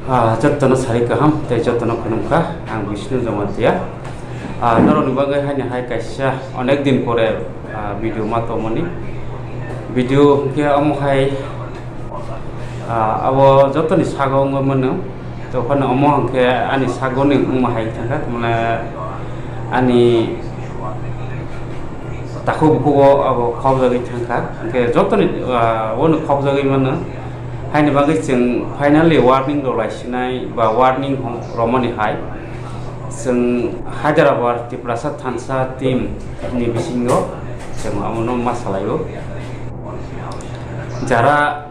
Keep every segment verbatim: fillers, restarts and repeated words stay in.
Ah, jotono sari kaham tei jotono khulumkha, ang Bishnu Jamatia. Ah, norokni bagwi haini hai kaisa onek din pore, ah, video ma tongmani. Video hwnkhe omo hai, ah, abo jotoni sago wngwi mano. Tophano omo hwnkhe ani sagoni wngma hai thangkha, mane ani takhuk bukhugo abo khobjagwi thangkha. Hwnkhe jotoni, ah, ono khobjagwi mano. Haini bagwi chwng finally warning rw lai sinai ba warning hom-, romani hai chwng Hyderabad Tiprasa Thansa team ni bisingo chwng abono ma salaio. Jara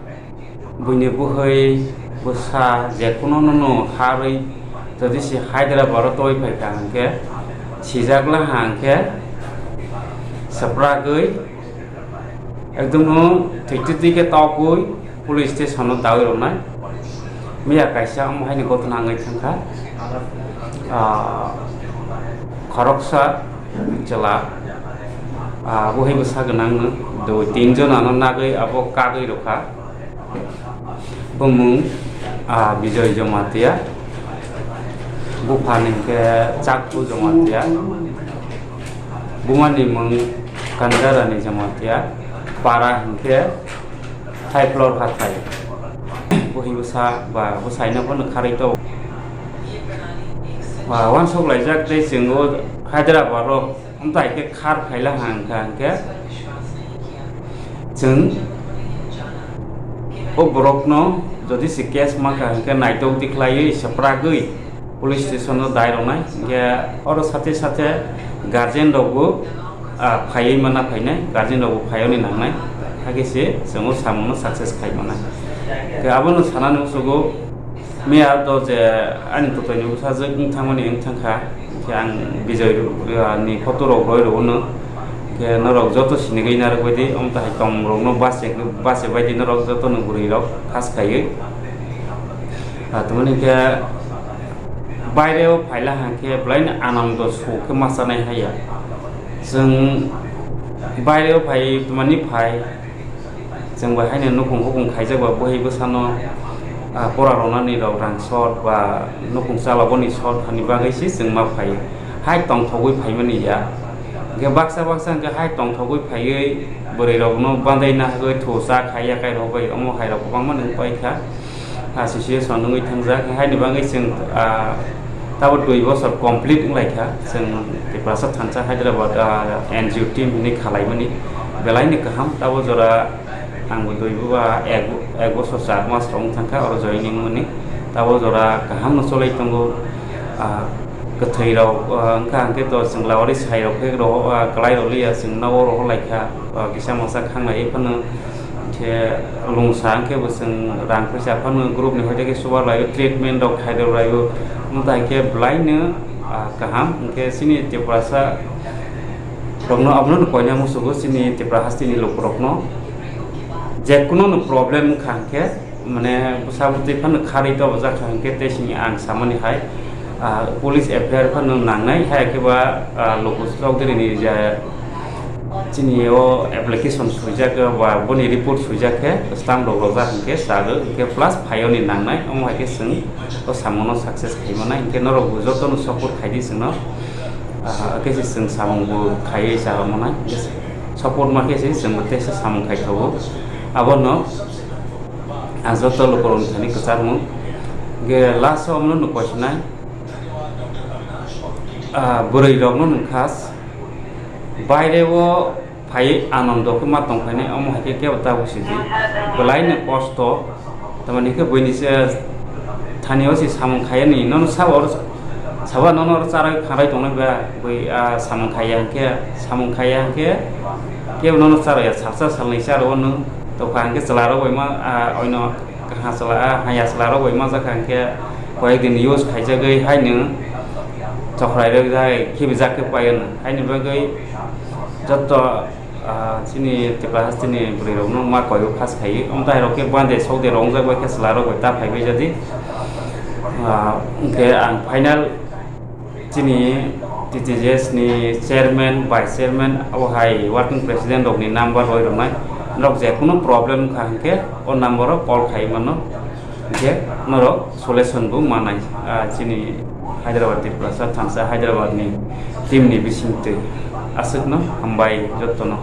buini buhwi bwsa jekuno nono harwi jodi se Hyderabad o toi phaikha hwnkhe sijak laha hwnkhe swpragwi ekdom no thwiktwi twi khe tokgwi police station o dawi rwnai. Miya kaisa omo haini ghotona wngwi thangkha. Ah, khoroksa chwla, ah, buhai bwsa gwnangno dui tin jonano nagwi abo kagwi rwkha. Bumung, ah, Bijoy Jamatia, buphani hwnkhe Chakpu Jamatia, bumani mung Kandarani Jamatia, para hwnkhe Thaiphlor hathai. Buhi bwsa ba bwsaino bono kharwi to. Ba wansuk laijak tei chwng o Hyderabad o wng tai khe khar phaila hang kha hwnkhe chwng o borokno jodi se case ma kha hwnkhe naitok di khlaiwi swpragwi police station o dai rwnai, hwnkhe oro sathe sathe guardian rokbo, ah, phaiwi mana phainai, guardian rokbo phaiwi nangnai, hakhe se chwng o samungno success khai manai. Hwnkhe abono sanani musugo miya to je ani totoini bwsajwk wng thangmani wng thangkha, hwnkhe ang Bijoy, ah, ni photo rok roi rw no, hwnkhe norok joto sinigwi narwk baidi, omo tahai tong rokno bache, bache baidi norok jotono bwrwi rok khas khaiwi. Ah, tamani khe baireo phaila hang khe belai no anando su khe ma chanai haya. Chwng baireo phai, tamani phai, chwng bai haino nukhung hukhung khaijak ba buhi bwsano, ah, pora ronani rok rang sot ba nukhung chalaboni sot hani bagwi se chwng ma phai. Hai tongthogwi phaimani ya. Hwnkhe baksa baksa hwnkhe hai tongthogwi phaiwi bwrwi rokno bandai na hagwi thu cha khai ya kai rok bai omo hai rok kwbangma nung paikha. Ah, association wngwi thangjak, haini bagwi chwng, ah, tabuk dui bosor complete wnglaikha. Chwng Tiprasa Thansa Hyderabad, ah, N G O team hinwi khalaimani belaino kaham. Tabuk jora angbo dui bo ba ek, ek bosor char mas rok wng thangkha oro joining mani. Tabuk jora kahamno cholai tongo. Ah, kwthwi rok, ah, wngkha hwnkhe to chwng lawari sai rok khe roho, ah, kwlai rok liya chwng nogo rohor laikha, ah, kisa masa khanglaiwi phano. Khe lungsa hwnkhe bo chwng rang phaisa phano group ni hoite khe subar laio, treatment rok khairok laio, wngtai khe belaino, ah, kaham. Hwnkhe chini Tiprasa rokno abono koina musugo chini Tipra hasteni lukurokno, je kuno no problem wngkha hwnkhe mane bwsa bwtwi phano kharwi tobojak kha hwnkhe tei sini ang samani hai, ah, police F I R phano nangnai, hai khe ba, ah, luku chokdiri ni je chini o application swijak ba boni report swijak khe stamp rok rojak hwnkhe chalo hwnkhe plus phaiyoni nangnai, omo hai khe chwng o samono success khai manai. Hwnkhe norok bo jotono support khai di chwngno, ah, khe se chwng samung bo khaiwi cha manai, hwnkhe support ma khe se chwng bo teisa samung khai tongo. Abono ang joto lukurokni thani kwcharmung. Hwnkhe last o omono nuk koisinai, ah, bwrwi rokno nung khas baire o phai anando khe ma tong phainai, omo hai khe kebo ta busi di. Belai no kosto, tamani khe buini se thani o se samung khai ani, nono sabo oro sabo nono oro charai khanai tongnai ba, bui, ah, samung khaiya hwnkhe, samung khaiya hwnkhe kebo nono charaiya, salsa salnwi charo o nwng tokha hwnkhe chwla rok bai ma, ah, oino kaham chwla, ah, haya chwla rok bai ma jakha hwnkhe koyek din use khaijagwi haino chokrai rok jai khibi jak khe pai ano. Haini bagwi joto, ah, chini Tipra hasteni bwrwi rokno ma koiwi phas khaiwi, omo tai rok khe bande sok de rok wngjak bai khe chwla rok bai ta phaibai jadi. Ah, hwnkhe ang final chini T T J S ni chairman, vice chairman, abo hai working president rokni number roi rwnai. Norok je kunu problem wngkha hwnkhe o number o call khai mano. Hwnkhe Norok solution bo manai, ah, chini Hyderabad Tiprasa thansa Hyderabad ni team ni bisingtwi. Aswkno hambai jottono.